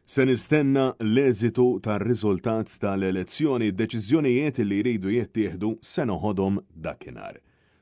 Se nistenna l-eżitu tar-riżultat tal-elezzjoni, d-deċiżjonijiet li jridu jittieħdu se noħodhom dakinhar.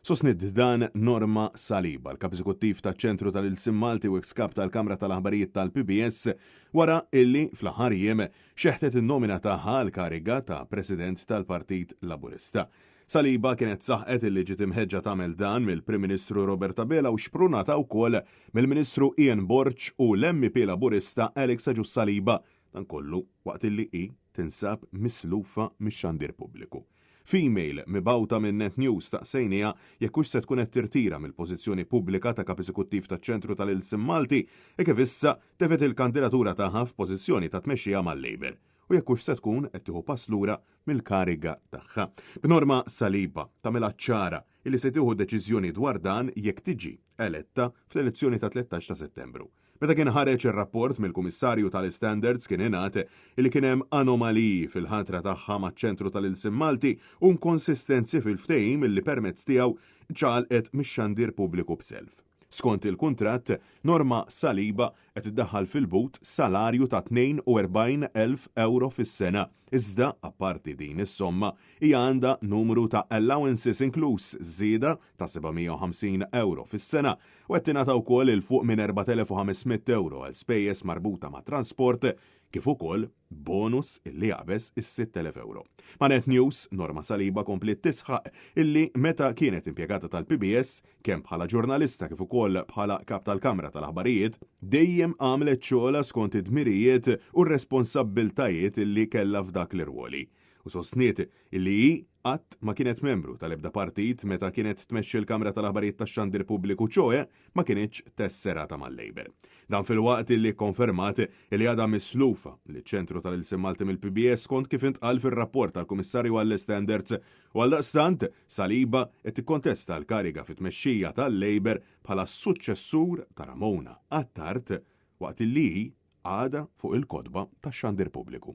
Sostniet dan Norma Saliba, l-Kap Eżekuttiv taċ-Ċentru tal-Ilsien Malti u eks Kap tal-Kamra tal-Aħbarijiet tal-PBS, wara illi fl-aħħar jiem xeħtet in-nomina tagħha għall-kariga ta' President tal-Partit Laburista. Saliba kienet saħqet illi ġiet imħeġġa tagħmel dan mill-Prim Ministru Robert Abela u xprunata wkoll mill-Ministru Ian Borg u l-MEP Laburista Alex Agius Saliba, dan kollu waqt illi hi tinsab mislufa mix-xandir pubbliku. F'email mibgħuta minn Net News staqsejniha jekk hux se tkun qed tirtira mill-pożizzjoni pubblika ta' Kap Eżekuttiv taċ-Ċentru tal-Ilsien Malti e kif issa tefgħet il-kandidatura tagħha f'pożizzjoni ta' tmexxija mal-Labour u jekk hux se tkun qed tieħu pass lura mill-kariga tagħha. B'Norma Saliba tagħmilha ċara illi se tieħu deċiżjoni dwar dan jekk tiġi eletta fl-elezzjoni ta' 13 ta' Settembru. Meta kien ħareġ ir-rapport mill-Kummissarju tal-Istandards kien ingħad illi kien hemm anomaliji fil-ħatra tagħha maċ-Ċentru tal-Ilsien Malti u nkonsistenzi fil-ftehim illi permezz tiegħu ċaqalqet mix-xandir pubbliku b'self. Skont il-kuntratt, Norma Saliba qed iddaħħal fil-but salarju ta' 42,000 ewro fis-sena, iżda apparti din is-somma, hija għandha numru ta' allowances inkluż żieda ta' 750 ewro fis-sena u qed tingħata wkoll 'il fuq minn 4,500 ewro għal spejjeż marbuta ma' transport kif ukoll bonus illi jaqbeż is-6,000 ewro. Ma' Net News, Norma Saliba kompliet tisħaq illi meta kienet impjegata tal-PBS, kemm bħala ġurnalista kif ukoll bħala Kap tal-Kamra tal-Aħbarijiet, dejjem għamlet xogħolha skont id-dmirijiet u r-responsabbiltajiet illi kellha f'dak l-irwoli. U sostniet illi hi qatt ma kienet membru tal-ebda partit meta kienet tmexxi l-Kamra tal-Aħbarijiet tax-Xandir Pubbliku ċoe ma kinitx tesserata mal-Labour. Dan filwaqt illi kkonfermat illi għadha mislufa liċ-Ċentru tal-Ilsien Malti mill-PBS skont kif intqal fir-rapport tal-Kummissarju għall-Istandards u għaldaqstant Saliba qed tikkontesta l-kariga fit-tmexxija tal-Labour bħala s-suċċessur ta' Ramona Attard waqt illi hi għadha fuq il-kotba tax-xandir pubbliku.